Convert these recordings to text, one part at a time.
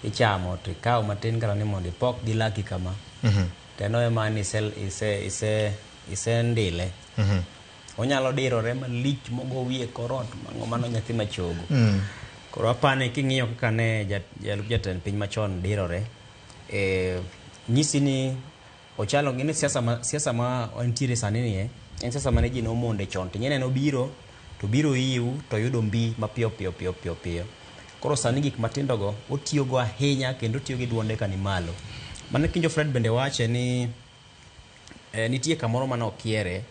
ichamo to ikawo matin kata ni mondo ipok gi laki kama to en owe mana ni ise, ise, ise, isendile onyalo dirore malich mogo wiye korot mang'o mano nyathi machogo koro apani king'iyo kaka ne jalup jatend piny machon dirore e, nyisi ni ochalo ng'e ni siasa ma, siasa ma wantiere sani ni en siasa mane ji nomonde chon to ing'e ni obiro to biro iu to yudo mbi mapiyo piyo piyo piyo piyo koro sani gik matindo go otiyogo ahinya kendo otiyo gi duonde ka ni malo mano kinjo Fred bende wache ni eh, nitie kamoro mane okiere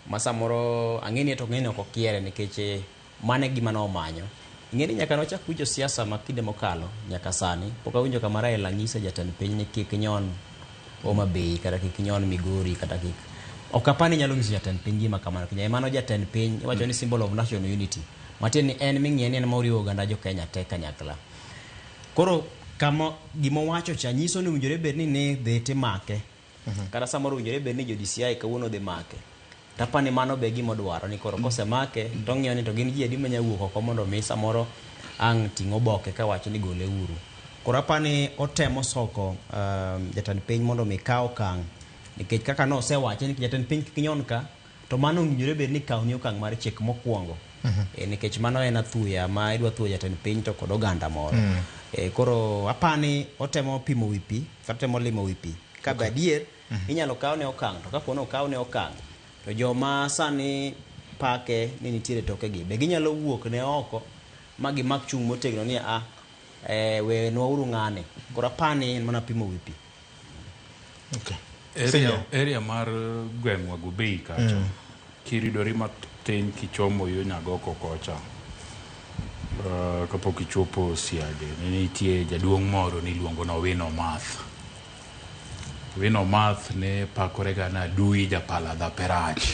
ma samoro ang'e ni to ng'e ni ok okiere nikech eh, mano e gima nomanyo ing'e ni nyaka nochak winjo siasa ma kinde mokalo nyaka sani pok awinjo kama Raila nyiso jatend piny ni kik nyon Homa Bay kata kik nyon Migori kata kik ok apar ni nyalo nyiso jatend piny gima kamano Kenya mano jatend piny iwacho ni symbol of national unity matiende ni en ming'iye ni en ma oriwo oganda jo Kenya te kanyakla koro kama gima owacho cha nyiso ni owinjore bed ni ne dhi timake kata samoro owinjore bed ni jo DCI kawuono dhi make tapani mano be gima odwaro ni koro kosemake to ong'iyo ni to gin ji adi manya wuok oko mondo mi samoro ang' ting' oboke kawacho ni gole uru koro apani otemo soko jatend piny mondo mi kaw okang' nikech kaka nosewache ni jatend piny kik nyon ka to mano owinjore bed ni kawni okang' mar chik mokwongo e, nikech mano en athuya ma idwa thuyo jatend piny to kod oganda moro e, koro apani otemo pimo wi pi kata otemo limo wi pi ka be adier inyalo kawne okang' to kapo ni okawne okang' to joma sani pake ni nitiere tokegi be ginyalo wuok ne oko ma gimak chung' motegno ni a e, wenwauru ng'ane koro apani en mana pimo wi pi Okay. Area, area mar gweng'wa Gobei kacha kiridori matin kichomo yo Nyagoko kocha kapok ichopo Siade ne nitie jaduong' moro niluongo ni Owino Math. Owino Math ne pakore ga ni adui japala dhape rach.